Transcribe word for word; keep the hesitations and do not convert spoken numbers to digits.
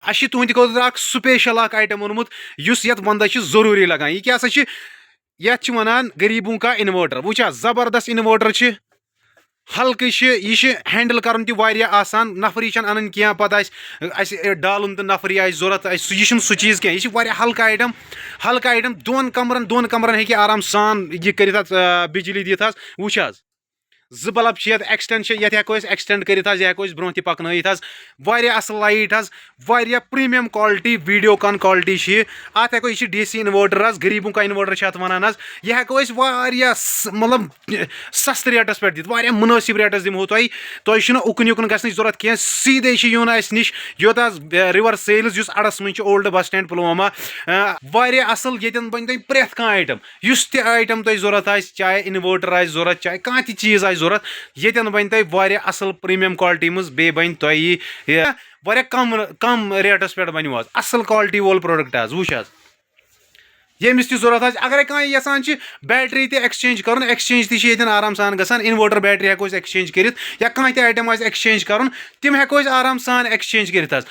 اَسہِ چھِ تُہٕنٛدِ خٲطرٕ اَکھ special اَکھ item اوٚنمُت، یُس یَتھ وَنٛدَس چھِ ضروٗری لَگان۔ یہِ کیٛاہ سا چھِ؟ یَتھ چھِ وَنان غریٖبوں کا inverter۔ وٕچھ حظ، زبردست inverter چھِ، ہلکہٕ چھِ، یہِ چھِ handle کَرُن تہِ واریاہ آسان۔ نفری چھَنہٕ اَنٕنۍ کینٛہہ، پَتہٕ آسہِ اَسہِ ڈالُن تہٕ نفری آسہِ ضوٚرَتھ، اَسہِ سُہ، یہِ چھُنہٕ سُہ چیٖز کینٛہہ۔ یہِ چھِ واریاہ ہلکہٕ item، ہلکہٕ item۔ دۄن کمرَن، دۄن کمرَن ہیٚکہِ آرام سان یہِ کٔرِتھ حظ، آ، بجلی دِتھ حظ۔ وٕچھ حظ، زٕ bulb چھِ یَتھ، extend چھِ یَتھ، ہٮ۪کو أسۍ extend کٔرِتھ حظ، یہِ ہٮ۪کو أسۍ برٛونٛہہ تہِ پَکنٲیِتھ حظ۔ واریاہ اَصٕل light حظ، واریاہ premium quality، Videocon quality چھِ یہِ۔ اَتھ ہٮ۪کو، یہِ چھِ D C inverter حظ، غریٖبوں کا inverter چھِ اَتھ وَنان حظ۔ یہِ ہٮ۪کو أسۍ واریاہ س-، مطلب، سَستہٕ ریٹَس پٮ۪ٹھ دِتھ، واریاہ مُنٲسِب ریٹَس دِمہو تۄہہِ۔ تۄہہِ چھُنہٕ اُکُن یُکُن گژھنٕچ ضوٚرَتھ کینٛہہ، سیٖدھے چھِ یُن اَسہِ نِش، یوٚت حظ، اَ، River Sales، یُس اَڈَس منٛز چھُ، Old Bus Stand پُلوامہ۔ اَ، واریاہ اَصٕل، ییٚتٮ۪ن بَنہِ تۄہہِ پرٛٮ۪تھ کانٛہہ item، یُس تہِ item تۄہہِ ضوٚرَتھ آسہِ، چاہے inverter آسہِ ضوٚرَتھ، چاہے کانٛہہ تہِ چیٖز آسہِ ضوٚرَتھ، ییٚتٮ۪ن بَنہِ تۄہہِ واریاہ اَصٕل premium quality منٛز، بیٚیہِ بَنہِ تۄہہِ یہِ واریاہ کَم، کَم ریٹَس پٮ۪ٹھ بَنہِ حظ، اَصٕل quality وول product حظ۔ وٕچھ حظ، ییٚمِس تہِ ضوٚرَتھ آسہِ، اگرے کانٛہہ یَژھان چھِ battery تہِ exchange کَرُن، exchange تہِ چھِ ییٚتٮ۪ن آرام سان گژھان، inverter battery ہٮ۪کو أسۍ exchange کٔرِتھ، یا کانٛہہ تہِ item آسہِ exchange کَرُن، تِم ہٮ۪کو أسۍ آرام سان exchange کٔرِتھ حظ۔